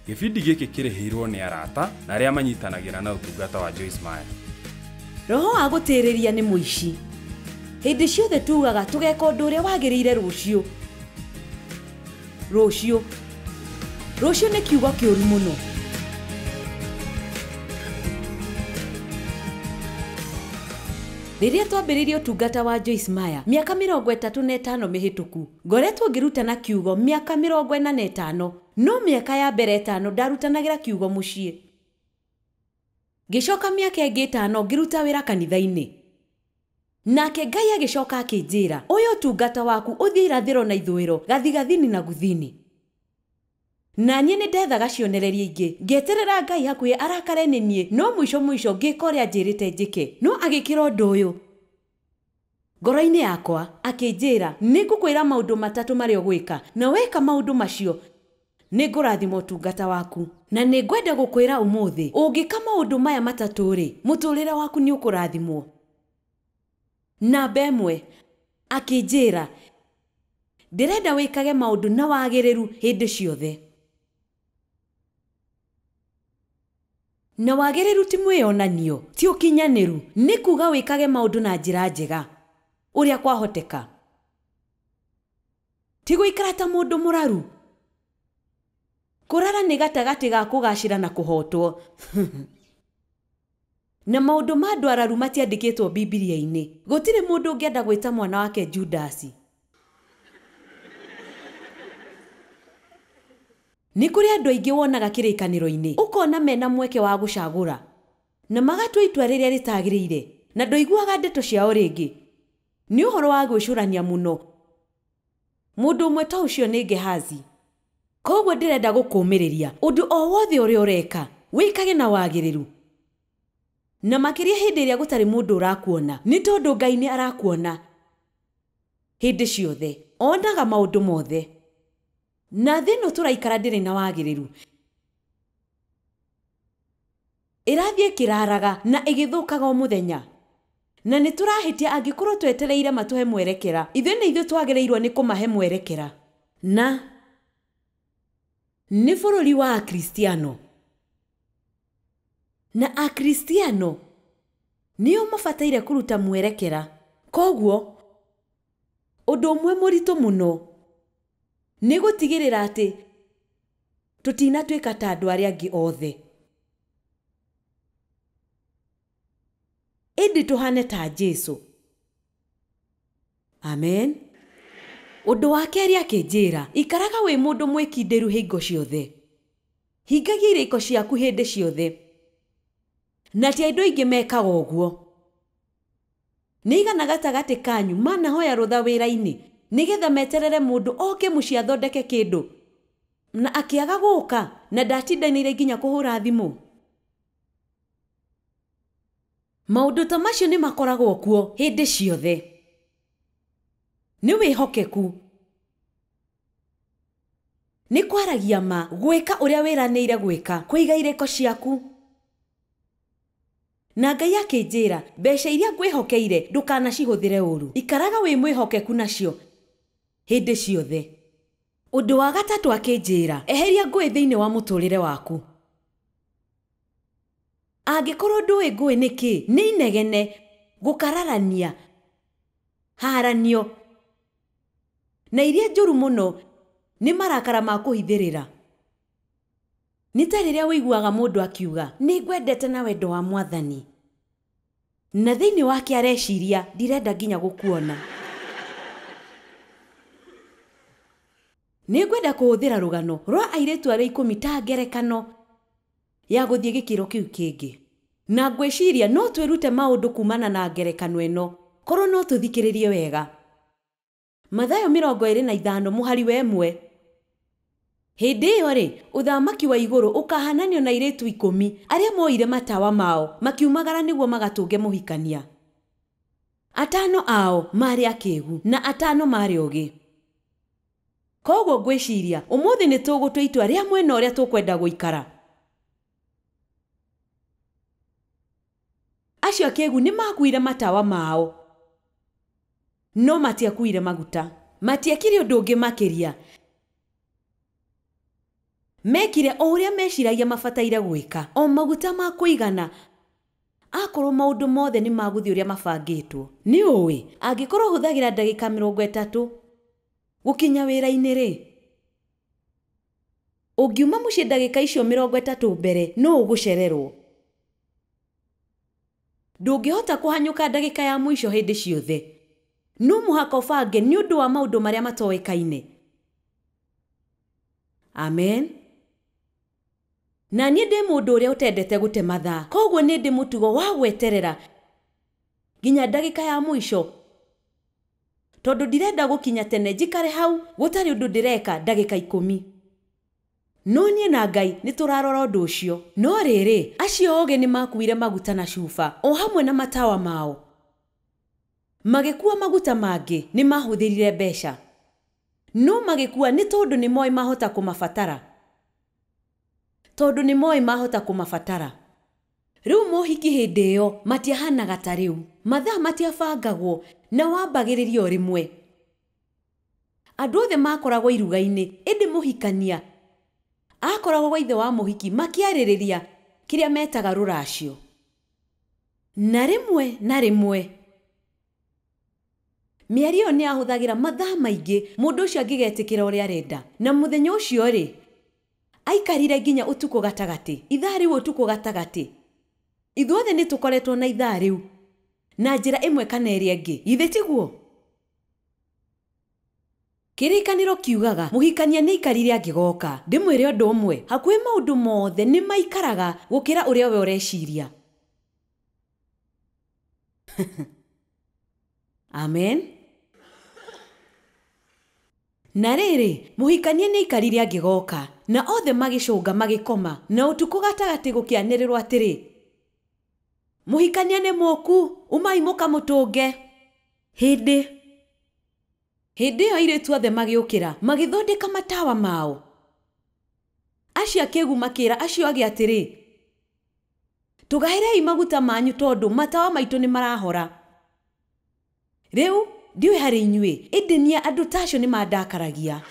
Gĩbindi gĩkĩ kĩrĩhĩirwo nĩ arata na arĩa manyitanagĩra na ũtungata wa Joyce Meyer. Roho wa gũtĩrĩria nĩ mũici. Hĩndĩ ciothe tugaga tũgeka ũndũ ũrĩa wagĩrĩire rũciũ. Rũciũ. Rũciũ nĩ kiugo kĩũru mũno. Rĩrĩa twambĩrĩirie ũtungata wa Joyce Meyer mĩaka 35 mĩhĩtũku, ngoretwo ngĩrutana kiugo mĩaka 45, no mĩaka ya mbere 5 ndarutanagĩra kiugo mũciĩ. Ngĩcoka mĩaka ĩngĩ 5 ngĩruta wĩra kanitha-inĩ. Nake Ngai agĩcoka akĩnjĩra, ũyũ ũtungata waku ũthiĩ irathĩro na ithũĩro, gathigathini na guthini. Na niĩ nĩ ndethaga cionereria ingĩ, ngĩeterera Ngai hakuhĩ arakare nĩ niĩ, no mũico mũico ngĩka ũrĩa anjĩrĩte njĩke. No agĩkĩra ũndũ ũyũ ngoro-inĩ yakwa, akĩnjĩra, nĩ ngũkwĩra maũndũ matatũ marĩa ũgwĩka, na weka maũndũ macio nĩ ngũrathima ũtungata waku. Na nĩ ngwenda gũkwĩra ũmũthĩ, ũngĩka maũndũ maya matatũ rĩ, mũtũrĩre waku nĩ ũkũrathimwo. Namba 1, akĩnjĩra, ndĩrenda wĩkage maũndũ na wagĩrĩru hĩndĩ ciothe. Na wagĩrĩru ti mwĩyonanio, ti ũkinyanĩru, nĩ kuga wĩkage maũndũ na njĩra njega ũrĩa kwahoteka. Ti gũikara ta mũndũ mũraru. Kũrara nĩ gatagatĩ ga kũgacĩra na kũhotwo. Na maũndũ ma andũ araru matiandĩkĩtwo Bibilia-inĩ. Gũtirĩ mũndũ ũngĩenda gwĩta mwana wake Judasi. Nĩ kũrĩ andũ aingĩ wonaga kĩrĩkanĩro-inĩ, ũkona mena mweke wa gũcagũra na magatua itua rĩrĩa rĩtagĩrĩire, na ndũiguaga ndeto ciao rĩngĩ. Nĩ ũhoro wa gwĩcũrania mũno. Mũndũ ũmwe ta ũcio nĩ Gehazi. Koguo ndĩrenda gũkũũmĩrĩria, ũndũ o wothe ũrĩa ũreka, wĩkage na wagĩrĩru. Na makĩria hĩndĩ ĩrĩa gũtarĩ mũndũ ũrakuona, nĩ tondũ Ngai nĩ arakuona hĩndĩ ciothe, onaga maũndũ mothe. Na thĩ ĩno tũraikara ndĩrĩ na wagĩrĩru. Ĩrathiĩ ĩkĩraraga na ĩgĩthũkaga o mũthenya. Na nĩ tũrahĩtia angĩkorwo twetereire matũhe mwerekera. Ithuĩ nĩ ithuĩ twagĩrĩirwo nĩ kũmahe mwerekera. Na nĩ bũrũri wa Akristiano. Na Akristiano nĩo mabataire kũruta mwerekera. Koguo ũndũ ũmwe mũritũ mũno nĩ gũtigĩrĩra atĩ tũtinatuĩka ta andũ arĩa angĩ othe, ĩndĩ tũhane ta Jesũ. Amen. Ũndũ wa kerĩ akĩnjĩra, ikaraga wĩ mũndũ mwĩkindĩru hingo ciothe. Hingagia irĩko ciaku hĩndĩ ciothe. Na ti andũ aingĩ mekaga ũguo. Nĩ igana gatagatĩ kanyu manahoya rũtha wĩra-inĩ nĩgetha meterere mũndũ oke mũciĩ athondeke kĩndũ, na akĩaga gũka na ndatindanĩire nginya kũhũra thimũ. Maũndũ ta macio nĩ makoragwo kuo hĩndĩ ciothe. Nĩ wĩhokeku, nĩ kwaragia ma, gwĩka ũrĩa wĩranĩire gwĩka, kũiga irĩko ciaku. Na Ngai akĩnjĩra, mbeca iria ngwĩhokeire ndũkanacihũthĩre ũru, ikaraga wĩ mwĩhokeku nacio hĩndĩ ciothe. Ũndũ wa gatatũ akĩnjĩra, eheria ngũĩ thĩinĩ wa mũtũrĩre waku. Angĩkorwo ndũĩ ngũĩ nĩ kĩ, nĩ inegene, gũkararania, haranio, na iria njũru mũno nĩ marakara ma kũhithĩrĩra. Nĩ ta rĩrĩa ũiguaga mũndũ akiuga, nĩ ngwendete na wendo wa Mwathani, na thĩinĩ wake areciria, ndirenda nginya gũkuona. Nĩ ngwenda kũhũthĩra rũgano rwa airĩtu arĩa 10 ta ngerekano ya gũthiĩ gĩkĩro kĩu kĩngĩ. Na ngwĩciria no twĩrute maũndũ kumana na ngerekano ĩno, korwo no tũthikĩrĩrie wega. Mathayo 25 mũhari wa 1. Hĩndĩ ĩyo rĩ, ũthamaki wa igũrũ ũkahananio na airĩtu 10 arĩa moire matawa mao makiumagara nĩguo magatũnge mũhikania. 5 ao marĩ akĩgu na 5 marĩ ogĩ. Koguo ngwĩciria ũmũthĩ nĩ tũgũtua itua rĩa mwena ũrĩa tũkwenda gũikara. Acio akĩgu nĩ makuire matawa mao, no matiakuire maguta. Matiekire ũndũ ũngĩ makĩria. Mekire o ũrĩa meciragia mabataire gwĩka, o maguta ma kũigana akorwo maũndũ mothe nĩ magũthiĩ ũrĩa mabangĩtwo. Nĩ ũĩ angĩkorwo ũhũthagĩra ndagĩka 30 gũkinya wĩra-inĩ rĩ, ũngiuma mũciĩ ndagĩka icio 30 mbere no ũgũcererwo. Ndũngĩhota kũhanyũka ndagĩka ya mũico hĩndĩ ciothe. No mũhaka ũbange nĩ ũndũ wa maũndũ marĩa matoĩkaine. Amen. Na niĩ ndĩ mũndũ ũrĩa ũtendete gũte mathaa, koguo nĩ ndĩ mũtugo wa gweterera nginya ndagĩka ya mũico, tondũ ndirenda gũkinya tene njikare hau gũtarĩ ũndũ ndĩreka ndagĩka 10. No niĩ na Ngai nĩ tũrarora ũndũ ũcio. No rĩrĩ, acio ogĩ nĩ makuire maguta na cuba o hamwe na matawa mao. Magĩkua maguta mangĩ nĩ mahũthĩrire mbeca. No magĩkua nĩ tondũ nĩ moĩ mahota kũmabatara. Tondũ nĩ moĩ mahota kũmabatara. Rĩu mohiki hĩndĩ ĩyo matiahanaga ta rĩu. Mathaa matiabangagwo na wambagĩrĩria o rĩmwe. Andũ othe makoragwo iruga-inĩ, ĩndĩ mũhikania akoragwo gwa ithe wa mũhiki makĩarĩrĩria kĩrĩa metaga rũracio. Na rĩmwe na rĩmwe mĩario ĩyo nĩ yahũthagĩra mathaa maingĩ mũndũ ũcio angĩgetĩkĩra ũrĩa arenda. Na mũthenya ũcio rĩ, aikarire nginya ũtukũ gatagatĩ, ithaa rĩu ũtukũ gatagatĩ. Ithuothe nĩ tũkoretwo na ithaa rĩu na njĩra ĩmwe kana ĩrĩa ĩngĩ, githĩ tiguo? Kĩrĩkanĩro kiugaga mũhikania nĩ aikarire angĩgoka. Ndĩmwĩre ũndũ ũmwe, hakuhĩ maũndũ mothe nĩ maikaraga gũkĩra ũrĩa we ũreciria. Amen. Na rĩrĩ, mũhikania nĩ aikarire angĩgoka, na othe magĩcũnga magĩkoma, na ũtukũ gatagatĩ gũkĩanĩrĩrwo atĩrĩ, mũhikania nĩ mũku, umai mũkamũtũnge. Hĩndĩ ĩyo airĩtu othe magĩũkĩra, magĩthondeka matawa mao. Acio akĩgu makĩra acio angĩ atĩrĩ, tũgaĩrei maguta manyu tondũ matawa maitũ nĩ marahora. Rĩu ndiũĩ harĩ inyuĩ, ĩndĩ niĩ andũ ta acio nĩ mandakaragia.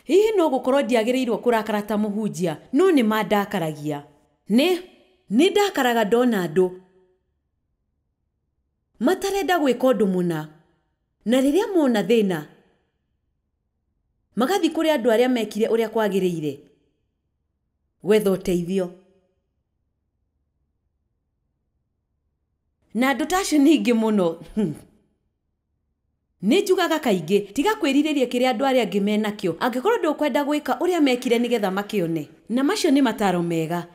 Hihi no gũkorwo ndiagĩrĩirwo kũrakara ta mũhunjia, no nĩ mandakaragia. Nĩ ndakaraga ndona andũ matarenda gwĩka ũndũ mũna, na rĩrĩa mona thĩna magathiĩ kũrĩ andũ arĩa mekire ũrĩa kwagĩrĩire gwetha ũteithio. Na andũ ta acio nĩ aingĩ mũno. Nĩ njugaga kaingĩ, tiga kwĩrirĩria kĩrĩa andũ arĩa angĩ menakĩo angĩkorwo ndũkwenda gwĩka ũrĩa mekire nĩgetha makĩone. Na macio nĩ mataro mega.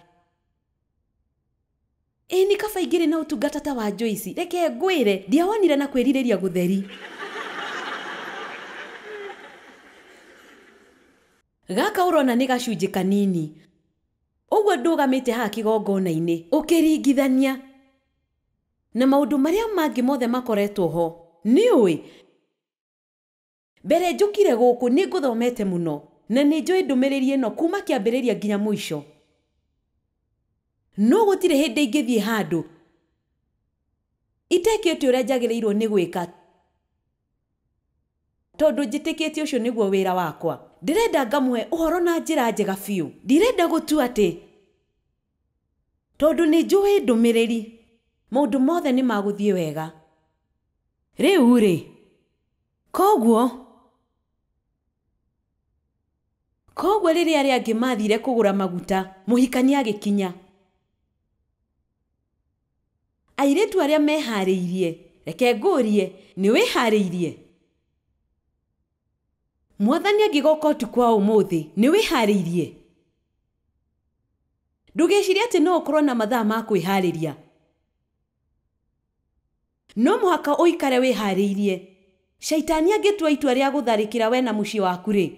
Ĩĩ nĩ kaba ingĩrĩ na ũtungata ta wa Joyce, reke ngwĩre, ndiawonire na kwĩrirĩria gũtheri. Gaka ũrona nĩ gacunjĩ kanini. Ũguo ndũgamĩte haha kĩgongona-inĩ ũkĩringithania na maũndũ marĩa mangĩ mothe makoretwo ho. Nĩ ũĩ, mbere njũkire gũkũ nĩ ngũthomete mũno na nĩ njũĩ ndũmĩrĩri ĩno kuma kĩambĩrĩria nginya mũico. No gũtirĩ hĩndĩ ingĩthiĩ handũ itekĩte ũrĩa njagĩrĩirwo nĩ gwĩka, tondũ njĩtĩkĩtie ũcio nĩguo wĩra wakwa. Ndĩrenda ngamũhe ũhoro na njĩra njega biũ. Ndirenda gũtua atĩ tondũ nĩ njũĩ ndũmĩrĩri maũndũ mothe nĩ magũthiĩ wega. Rĩu rĩ, koguo rĩrĩa arĩa angĩ mathire kũgũra maguta, mũhikania agĩkinya. Airĩtu arĩa meharĩirie, reke ngũrie, nĩ wĩharĩirie? Mwathani angĩgoka ũtukũ wa ũmũthĩ, nĩ wĩharĩirie? Ndũgecirie atĩ no ũkorwo na mathaa ma kwĩharĩria. No mũhaka ũikare wĩharĩirie. Shaitani angĩtua itua rĩa gũtharĩkĩra we na mũciĩ waku rĩ,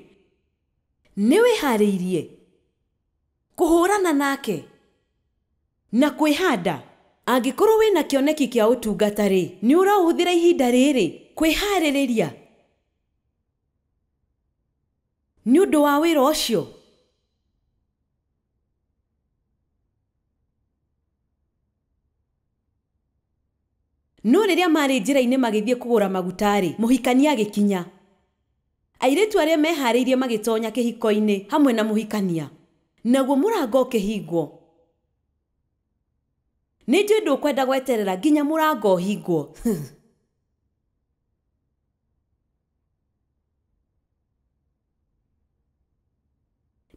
nĩ wĩharĩirie kũhũrana nake na kwĩhanda? Angĩkorwo wĩna kĩoneki kĩa ũtungata rĩ, nĩ ũraũhũthĩra ihinda rĩrĩ kwĩharĩrĩria nĩ ũndũ wa wĩra ũcio? No rĩrĩa marĩ njĩra-inĩ magĩthiĩ kũgũra maguta rĩ, mũhikania agĩkinya. Airĩtu arĩa meharĩirie magĩtonya kĩhiko-inĩ hamwe na mũhikania, naguo mũrango ũkĩhingwo. Nĩ njũĩ ndũkwenda gweterera nginya mũrango ũhingwo.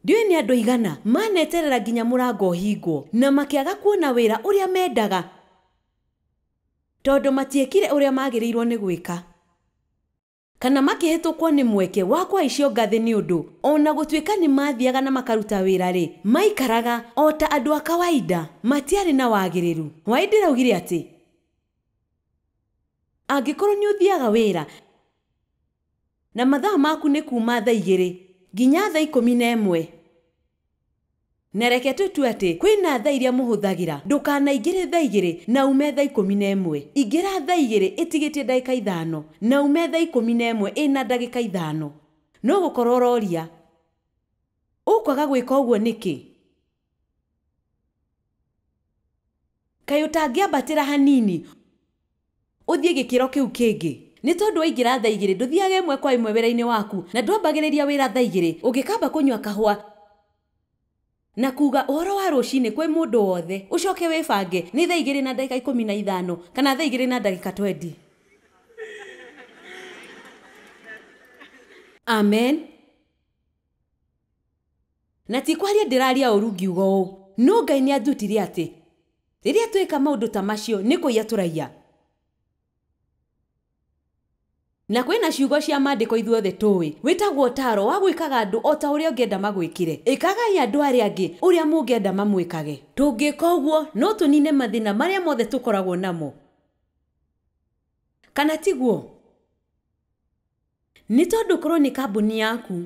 Ndiũĩ nĩ andũ aigana maneterera nginya mũrango ũhingwo na makĩaga kuona wĩra ũrĩa mendaga tondũ matiekire ũrĩa magĩrĩirwo nĩ gwĩka, kana makĩhĩtũkwo nĩ mweke wa kũhaicio ngathĩ nĩ ũndũ ona gũtuĩka nĩ mathiaga na makaruta wĩra rĩ, maikaraga o ta andũ a kawaida, matiarĩ na wagĩrĩru. Hwaĩ ndĩraugire atĩ angĩkorwo nĩ ũthiaga wĩra na mathaa maku nĩ kuma thaa 2 nginya thaa 11, na reke tũtue atĩ kwĩna thaa iria mũhũthagĩra, ndũkanaingĩre thaa 2 na ume thaa 11. Ingĩra thaa 2 ĩtigĩtie ndagĩka 5 na ume thaa 11 ĩna ndagĩka 5. No gũkorwo ũroria ũkwaga gwĩka ũguo nĩkĩ? Kaĩ ũtangĩambatĩra hanini ũthiĩ gĩkĩro kĩu kĩngĩ? Nĩ tondũ waingĩra thaa 2 ndũthiaga ĩmwe kwa ĩmwe wĩra-inĩ waku na ndwambagĩrĩria wĩra thaa 2 ũngĩkamba kũnyua kahũa na kuga ũhoro wa rũcinĩ kwĩ mũndũ wothe, ũcoke wĩbange nĩ thaa 2 na ndagĩka 15 kana thaa 2 na ndagĩka 20. Amen. Na ti kwaria ndĩraria ũru ngiuga ũũ, no Ngai nĩ andutire atĩ rĩrĩa twĩka maũndũ ta macio nĩ kũiya tũraiya. Na kwĩna ciugo cia maandĩko ithuothe tũĩ, wĩtagwo ũtaaro wa gwĩkaga andũ o ta ũrĩa ũngĩenda magwĩkĩre. Ĩkagai andũ arĩa angĩ ũrĩa mũngĩenda mamwĩkage. Tũngĩka ũguo no tũnine mathĩna marĩa mothe tũkoragwo namo, kana tiguo? Nĩ tondũ korwo nĩ kambuni yaku,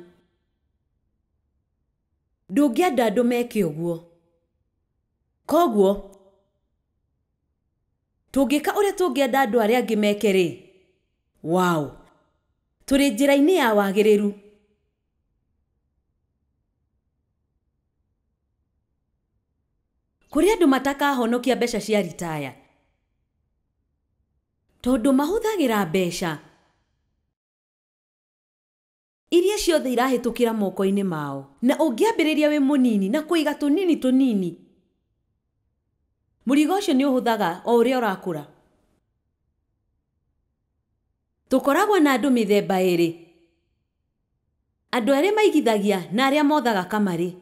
ndũngĩenda andũ meke ũguo. Koguo tũngĩka ũrĩa tũngĩenda andũ arĩa angĩ meke rĩ, wow, tũrĩ njĩra-inĩ ya wagĩrĩru. Kũrĩ andũ matakahonokia mbeca cia ritaya tondũ mahũthagĩra mbeca iria ciothe irahĩtũkĩra moko-inĩ mao. Na ũngĩambĩrĩria wĩ mũnini na kũiga tũnini tũnini, mũrigo ũcio nĩ ũhũthaga o ũrĩa ũrakũra. Tũkoragwo na andũ mĩthemba ĩrĩ, andũ arĩa maigithagia na arĩa mothaga kamarĩ.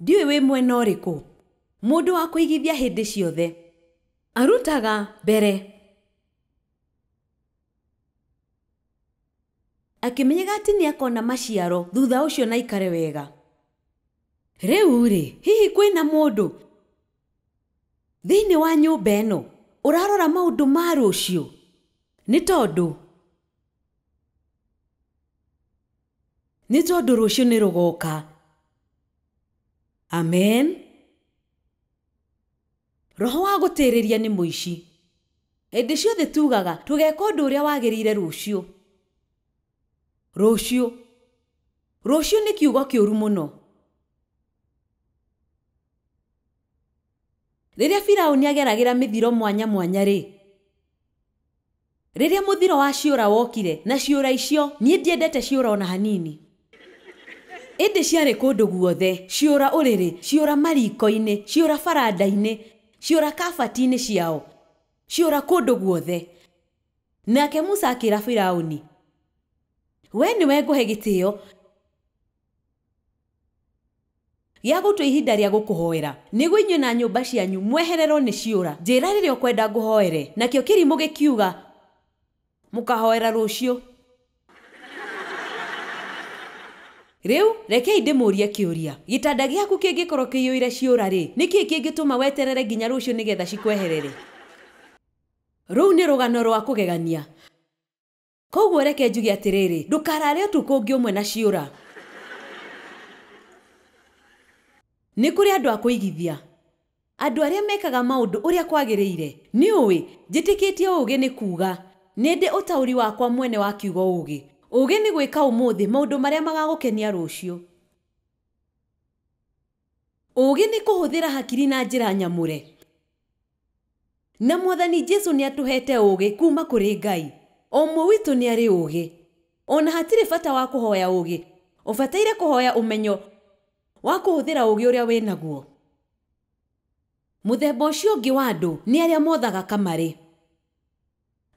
Ndiũĩ wĩ mwena ũrĩkũ. Mũndũ wa kũigithia hĩndĩ ciothe arutaga mbere akĩmenyaga atĩ nĩ akona maciaro thutha ũcio na aikare wega. Rĩu rĩ, hihi kwĩna mũndũ thĩinĩ wa nyũmba ĩno ũrarora maũndũ ma rũciũ? Nĩ tondũ rũciũ nĩ rũgoka. Amen. Roho wa gũtĩrĩria nĩ mũici. Hĩndĩ ciothe tugaga tũgeka ũndũ ũrĩa wagĩrĩire rũciũ. Rũciũ. Rũciũ nĩ kiugo kĩũru mũno. Rĩrĩa Firaũni ageragĩra mĩthiro mwanya mwanya rĩ, rĩrĩa mũthiro wa ciũra wokire, na ciũra icio niĩ ndiendete ciũra ona hanini, ĩndĩ ciarĩ kũndũ guothe, ciũra ũrĩrĩ, ciũra mariko-inĩ, ciũra baranda-inĩ, ciũra kabati-inĩ ciao, ciũra kũndũ guothe. Nake Musa akĩra Firaũni, we nĩwe ngũhe gĩtĩo gĩa gũtua ihinda rĩa gũkũhoera, nĩguo inyuĩ na nyũmba cianyu mwehererwo nĩ ciũra. Njĩra rĩrĩa ũkwenda ngũhoere. Nakĩo kĩrimũ gĩkiuga, mũkahoera rũciũ. Rĩu rekei ndĩmũrie kĩũria, gĩtanda gĩaku kĩngĩkorwo kĩiyũire ciũra rĩ, nĩkĩĩ kĩngĩtũma weterere nginya rũciũ nĩgetha cikweherere? Rũu nĩ rũgano rwa kũgegania. Koguo reke njuge atĩrĩrĩ, ndũkarare ũtukũ ũngĩ ũmwe na ciũra. Nĩ kũrĩ andũ a kũigithia, andũ arĩa mekaga maũndũ ũrĩa kwagĩrĩire. Nĩ ũĩ njĩtĩkĩtie ũũgĩ nĩ kuuga nĩ ndĩ ũtaũri wakwa mwene wa kiugo ũũgĩ. Ũũgĩ nĩ gwĩka ũmũthĩ maũndũ marĩa magagũkenia rũciũ. Ũũgĩ nĩ kũhũthĩra hakiri na njĩra nyamũre. Na Mwathani Jesu nĩ atũhete ũũgĩ kuma kũrĩ Ngai. O ũmwe witũ nĩ arĩ ũũgĩ. Ona hatirĩ bata wa kũhoya ũũgĩ, ũbataire kũhoya ũmenyo wa kũhũthĩra ũũgĩ ũrĩa wĩ naguo. Mũthemba ũcio ũngĩ wa andũ nĩ arĩa mothaga kamarĩ.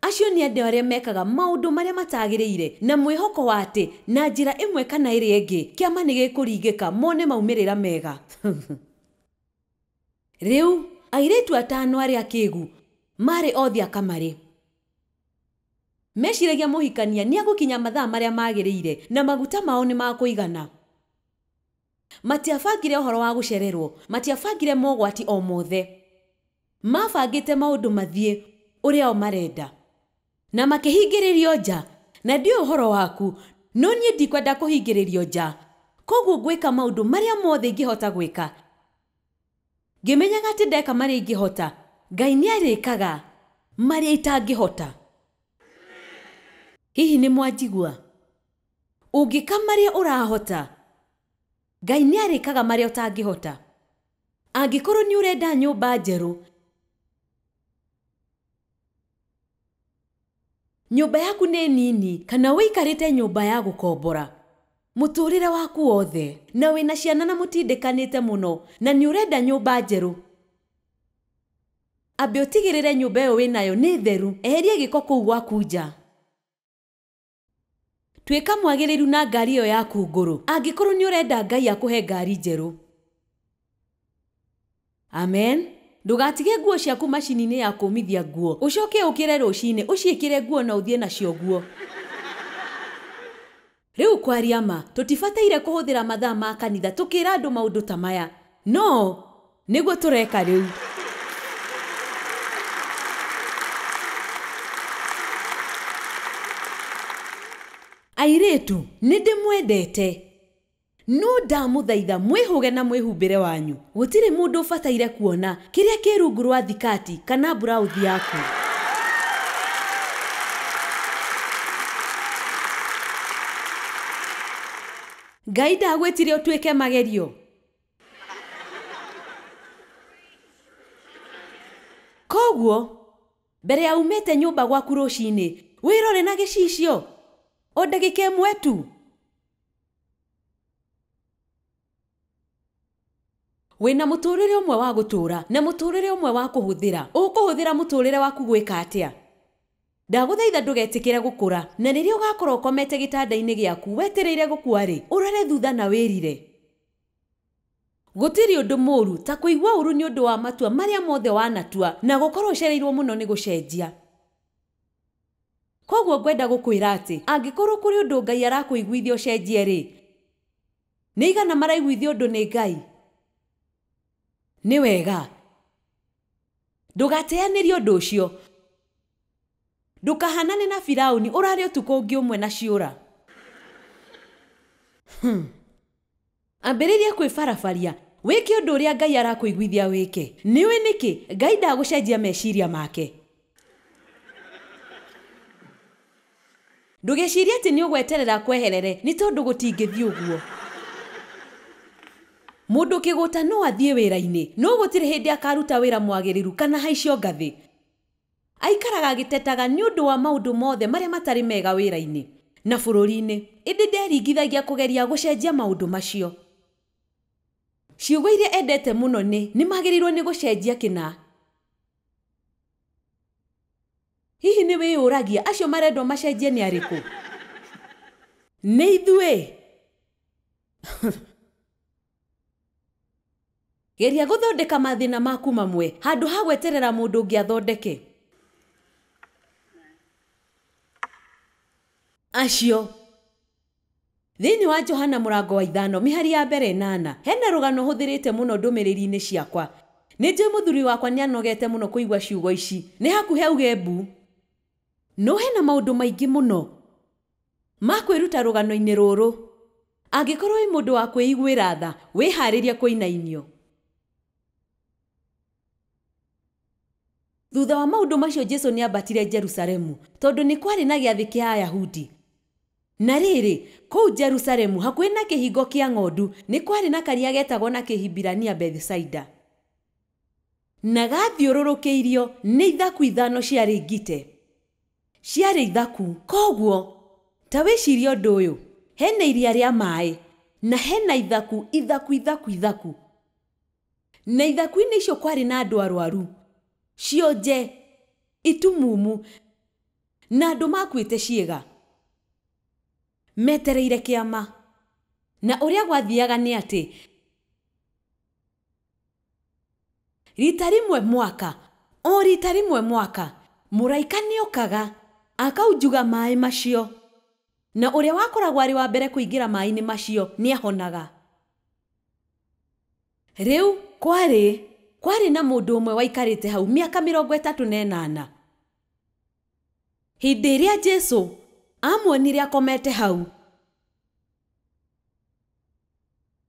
Acio nĩ andũ arĩa mekaga maũndũ marĩa matagĩrĩire na mwĩhoko wa atĩ na njĩra ĩmwe kana ĩrĩa ĩngĩ kĩama nĩ gĩkũringĩka mone maumĩrĩra mega. Rĩu airĩtu atano arĩa akĩgu marĩ othe a kamarĩ. Meciragia mũhikania nĩ egũkinya mathaa marĩa magĩrĩire na maguta mao nĩ makũigana. Matiabangire ũhoro wa gũcererwo, matiabangire mogwati o mothe. Mabangĩte maũndũ mathiĩ ũrĩa o marenda. Na makĩhingĩrĩrio nja, na ndiũĩ ũhoro waku, no niĩ ndikwenda kũhingĩrĩrio nja. Koguo ngwĩka maũndũ marĩa mothe ingĩhota gwĩka. Ngĩmenyaga atĩ ndeka marĩa ingĩhota, Ngai nĩarĩkaga marĩa itangĩhota. Hihi nĩ mwanjigua? Ũngĩka marĩa ũrahota, Ngai nĩarĩkaga marĩa ũtangĩhota. Angĩkorwo nĩ ũrenda nyũmba njerũ, nyũmba yaku nĩ nini kana wĩikarĩte nyũmba ya gũkombora mũtũrĩre waku wothe, na wĩna ciana na mũtindĩkanĩte mũno na nĩ ũrenda nyũmba njerũ, ambe ũtigĩrĩre nyũmba ĩyo wĩnayo nĩ theru, eheria gĩko kũu gwaku nja. Tuĩka mwagĩrĩru na ngari ĩyo yaku ngũrũ angĩkorwo nĩ ũrenda Ngai akũhe ngari njerũ. Amen. Ndũgatige nguo ciaku macini-inĩ ya kũmithia nguo, ũcoke ũkĩre rũcinĩ ũciĩkĩre nguo na ũthiĩ nacio guo. Rĩu kwaria ma, tũtibataire kũhũthĩra mathaa ma kanitha tũkĩra andũ maũndũ ta maya. No nĩguo tũreka rĩu. Airĩtu, nĩ ndĩmwendete. No ndamũthaitha mwĩhũge na mwĩhumbĩre wanyu. Gũtirĩ mũndũ ũbataire kuona kĩrĩa kĩ rungu rwa thikati kana burauthi yaku. Ngai ndagwĩtire ũtuĩke magerio. Koguo mbere ya umĩte nyũmba gwaku rũcinĩ, wĩrore na gĩcicio o ndagĩka ĩmwe tu. Wĩna mũtũrĩre ũmwe wa gũtũra na mũtũrĩre ũmwe wa kũhũthĩra. Ũkũhũthĩra mũtũrĩre waku gwĩka atĩa? Ndagũthaitha ndũgetĩkĩre gũkũra, na rĩrĩa ũgakorwo ũkomete gĩtanda-inĩ gĩaku wetereire gũkua rĩ, ũrore thutha na wĩrire. Gũtirĩ ũndũ mũũru ta kũigua ũru nĩ ũndũ wa matua marĩa mothe wanatua na gũkorwo ũcereirwo mũno nĩ gũcenjia. Koguo ngwenda gũkwĩra atĩ angĩkorwo kũrĩ ũndũ Ngai arakũiguithia ũcenjie rĩ, nĩ igana maraiguithio ũndũ nĩ Ngai? Nĩ wega. Ndũgateanĩrie ũndũ ũcio. Ndũkahanane na Firaũni ũrare ũtukũ ũngĩ ũmwe na ciũra. Ambĩrĩria kwĩbarabaria, wĩke ũndũ ũrĩa Ngai arakũiguithia wĩke. Nĩũĩ nĩkĩ Ngai ndagũcenjia meciria make. Ndũgecirie atĩ nĩ ũgweterera kweherere nĩ tondũ gũtingĩthiĩ ũguo. Mũndũ kĩgũta no athiĩ wĩra-inĩ, no gũtirĩ hĩndĩ akaruta wĩra mwagĩrĩru kana haicio ngathĩ. Aikaraga agĩtetaga nĩ ũndũ wa maũndũ mothe marĩa matarĩ mega wĩra-inĩ na bũrũri-inĩ, ĩndĩ nderingithagia kũgeria gũcenjia maũndũ macio. Ciugo iria endete mũno nĩ magĩrĩirwo nĩ gũcenjia kĩna. Hihi nĩ wĩyũragia acio marendwo macenjie nĩ arĩkũ? Nĩ ithuĩ. Geria gũthondeka mathĩna maku mamwe handũ ha gweterera mũndũ ũngĩ athondeke. Acio. Thĩinĩ wa Johana mũrango wa 5 mĩhari ya mbere 8 hena rũgano hũthĩrĩte mũno ndũmĩrĩri-inĩ ciakwa. Nĩ njũĩ mũthuri wakwa nĩanogete mũno kũigua ciugo ici, nĩ hakuhĩ auge mbu. No hena maũndũ maingĩ mũno ma kwĩruta rũgano-inĩ rũrũ. Angĩkorwo wĩ mũndũ wa kwĩiguĩra tha, wĩharĩrie kũinainio. Thutha wa maũndũ macio Jesũ nĩambatire Jerusalemu tondũ nĩ kwarĩ na gĩathĩ kĩa Ayahudi. Na rĩrĩ, kũu Jerusalemu hakuhĩ na kĩhingo kĩa ng'ondu nĩ kwarĩ na karia getagwo na Kĩhibirania Bethisaida. Na gathiũrũrũkĩirio nĩ ithaku 5 ciarĩ ngite. Ciarĩ ithaku. Koguo ta wĩcirie ũndũ ũyũ, hena iria rĩa maĩ na hena ithaku ithaku ithaku ithaku, na ithaku-inĩ icio kwarĩ na andũ arwaru, cionje, itumumu na andũ makuĩte ciĩga, metereire kĩama. Na ũrĩa gwathiaga nĩ atĩ rita rĩmwe mwaka, o rita rĩmwe mwaka, mũraika nĩokaga akaunjuga maĩ macio, na ũrĩa wakoragwo arĩ wa mbere kũingĩra maĩ-inĩ macio nĩahonaga. Rĩu kwarĩ na mũndũ ũmwe waikarĩte hau mĩaka 38. Hĩndĩ ĩrĩa Jesũ amuonire akomete hau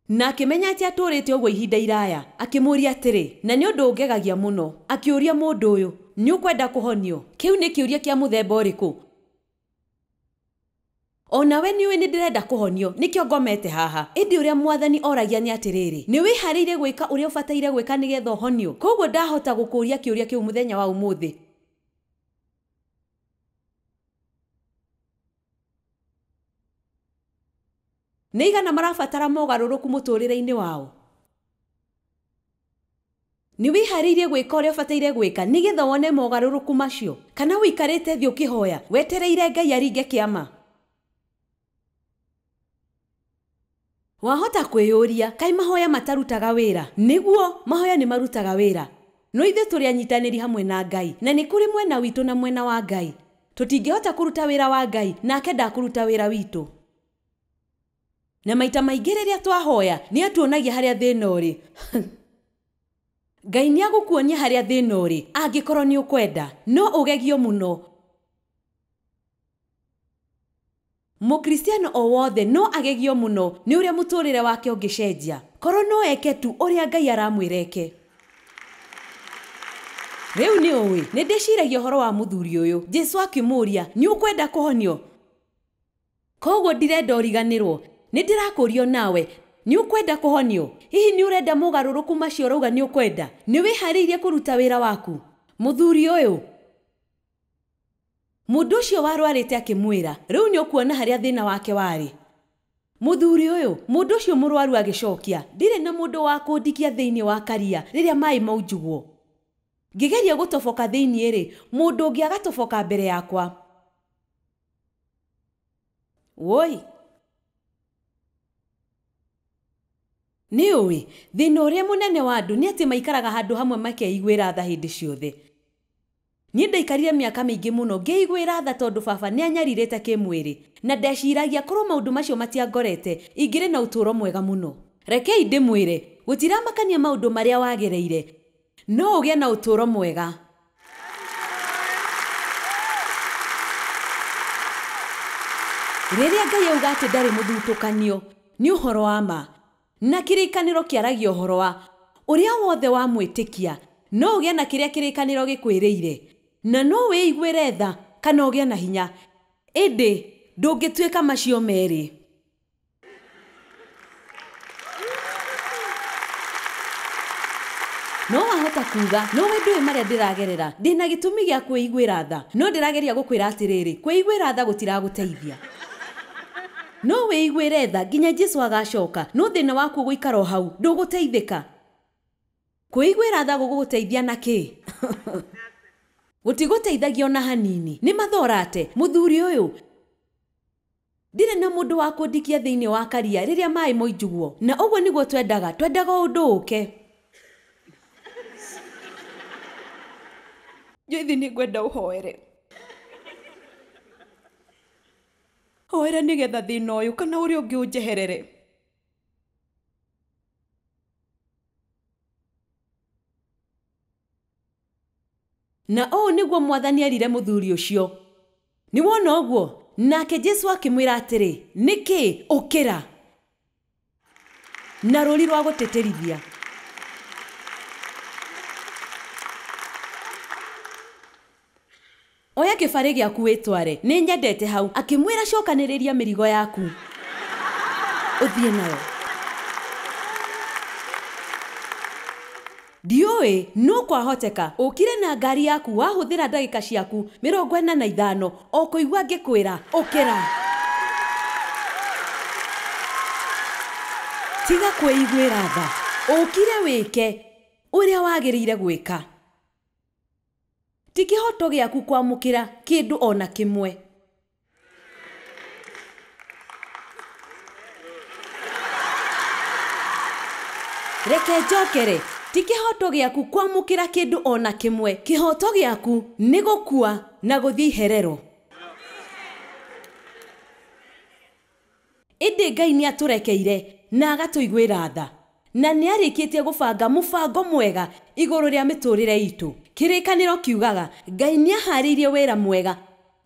na akĩmenya atĩ atũrĩte ũguo ihinda iraya, akĩmũũria atĩrĩ, na nĩ ũndũ ũngegagia mũno, akĩũria mũndũ ũyũ, nĩ ũkwenda kũhonio? Kĩu nĩ kĩũria kĩa mũthemba ũrĩkũ? Onawe nĩ ũĩ nĩ ndĩrenda kũhonio, nĩkĩo ngomete haha. Ĩndĩ ũrĩa mwathani oragia nĩ atĩrĩrĩ, nĩ wĩharĩirie gwĩka ũrĩa ũbataire gwĩka nĩgetha ũhonio? Koguo ndahota gũkũũria kĩũria kĩu mũthenya wa ũmũthĩ. Nĩ igana marabatara mogarũrũku mũtũrĩre-inĩ wao? Nĩ wĩharĩirie gwĩka ũrĩa ũbataire gwĩka nĩgetha wone mogarũrũku macio? Kana ũikarĩte thĩ ũkĩhoya wetereire Ngai aringe kĩama? Wahota kwĩyũria, kaĩ mahoya matarutaga wĩra? Nĩguo, mahoya nĩ marutaga wĩra. No ithuĩ tũrĩ anyitanĩri hamwe na Ngai, na nĩ kũrĩ mwena witũ na mwena wa Ngai. Tũtingĩhota kũruta wĩra wa Ngai, nake ndakũruta wĩra witũ. Na maita maingĩ rĩrĩa twahoya, nĩ atuonagia harĩa thĩna ũrĩ. Ngai nĩ agũkuonia harĩa thĩna ũrĩ, angĩkorwo nĩ ũkwenda. No ũgegio mũno. Mũkristiano o wothe no agegio mũno nĩ ũrĩa mũtũrĩre wake ũngĩcenjia, korwo no eke tu ũrĩa Ngai aramwĩra eke. Rĩu nĩ ũĩ, nĩ ndĩciragia ũhoro wa mũthuri ũyũ. Jesũ akĩmũũria, nĩ ũkwenda kũhonio? Koguo ndirenda ũriganĩrwo. Nĩ ndĩrakũũria nawe, nĩ ũkwenda kũhonio? Hihi nĩ ũrenda mogarũrũku macio ũrauga nĩ ũkwenda? Nĩ wĩharĩirie kũruta wĩra waku? Mũthuri ũyũ, mũndũ ũcio warwarĩte akĩmwĩra, rĩu nĩ ũkuona harĩa thĩna wake warĩ. Mũthuri ũyũ, mũndũ ũcio mũrwaru agĩcokia, ndirĩ na mũndũ wa kũndikia thĩinĩ wa karia rĩrĩa maĩ maunjugwo. Ngĩgeria gũtoboka thĩinĩ rĩ, mũndũ ũngĩ agatoboka mbere yakwa. Woi! Nĩ ũĩ, thĩna ũrĩa mũnene wa andũ nĩ atĩ maikaraga handũ hamwe makeiguĩra tha hĩndĩ ciothe. Niĩ ndaikarire mĩaka mĩingĩ mũno ngĩiguĩra tha tondũ baba nĩ anyarirĩte kĩmwĩrĩ, na ndeciragia korwo maũndũ macio matiangorete ingĩrĩ na ũtũũro mwega mũno. Rekei ndĩmwĩre, gũtiramakania maũndũ marĩa wagereire, no ũgĩe na ũtũũro mwega. Rĩrĩa Ngai auga atĩ ndarĩ mũthutũkanio, nĩ ũhoro wa ma. Na kĩrĩkanĩro kĩaragia ũhoro wa ũrĩa wothe wamwĩtĩkia, no ũgĩe na kĩrĩa kĩrĩkanĩro gĩkwĩrĩire, na no wĩiguĩre tha kana ũgĩe na hinya, ĩndĩ ndũngĩtuĩka macio merĩ. No wahota kuga, no we ndũĩ marĩa ndĩragerera, ndĩna gĩtũmi gĩa kwĩiguĩra tha, no ndĩrageria gũkwĩra atĩrĩrĩ, kwĩiguĩra tha gũtiragũteithia. No wĩiguĩre tha nginya Jesũ agacoka, no thĩna waku ũgũikara o hau, ndũgũteithĩka. Kwĩiguĩra tha gũgũteithia na kĩ? Gũtigũteithagia ona hanini. Nĩ mathorate, mũthuri ũyũ, ndirĩ na mũndũ wa kũndikia thĩinĩ wa karia rĩrĩa maĩ moinjugwo. Na ũguo nĩguo twendaga, twendaga ũndũ ũke. Joyce, nĩ ngwenda ũhoere. Hoera nĩgetha thĩna ũyũ kana ũrĩa ũngĩ ũnjeherere. Na ũũ nĩguo mwathani erire mũthuri ũcio. Nĩ wona ũguo? Nake Jesũ akĩmwĩra atĩrĩ, nĩkĩ? Ũkĩra. Na rũri rwa gũtĩtĩrithia. Oya kĩbarĩ gĩaku wĩtware. Nĩ nyendete hau. Akĩmwĩra cokanĩrĩria mĩrigo yaku, ũthiĩ nayo. Ndiũĩ no kwahoteka ũkire na ngari yaku wahũthĩra ndagĩka ciaku 45 o kũigua ngĩkwĩra ũkĩra. Tiga kwĩiguĩra tha, ũkire wĩke ũrĩa wagĩrĩire gwĩka. Ti kĩhoto gĩaku kwamũkĩra kĩndũ ona kĩmwe. Reke njokere, ti kĩhoto gĩaku kwamũkĩra kĩndũ ona kĩmwe. Kĩhoto gĩaku nĩ gũkua na gũthiĩ iherero. Ĩndĩ Ngai nĩ atũrekeire na agatũiguĩra tha, na nĩ arĩkĩtie gũbanga mũbango mwega igũrũ rĩa mĩtũrĩre itũ. Kĩrĩkanĩro kiugaga Ngai nĩ aharĩirie wĩra mwega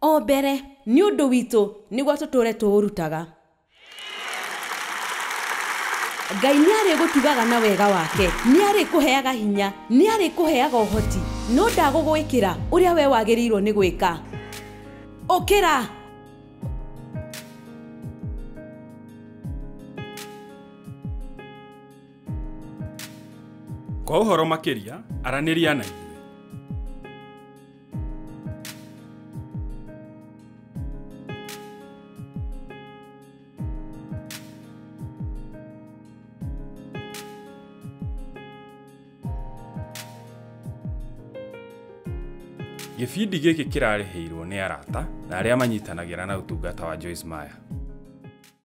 o mbere nĩ ũndũ witũ nĩguo tũtũre tũũrutaga. Ngai nĩ arĩgũtugaga na wega wake, nĩ arĩkũheaga hinya, nĩ arĩkũheaga ũhoti, no ndagũgwĩkĩra ũrĩa we wagĩrĩirwo nĩ gwĩka. Ũkĩra! Kwa ũhoro makĩria, aranĩria na ithuĩ. Gĩbindi gĩkĩ kĩrarĩhĩirwo nĩ arata na arĩa manyitanagĩra na ũtungata wa Joyce Meyer.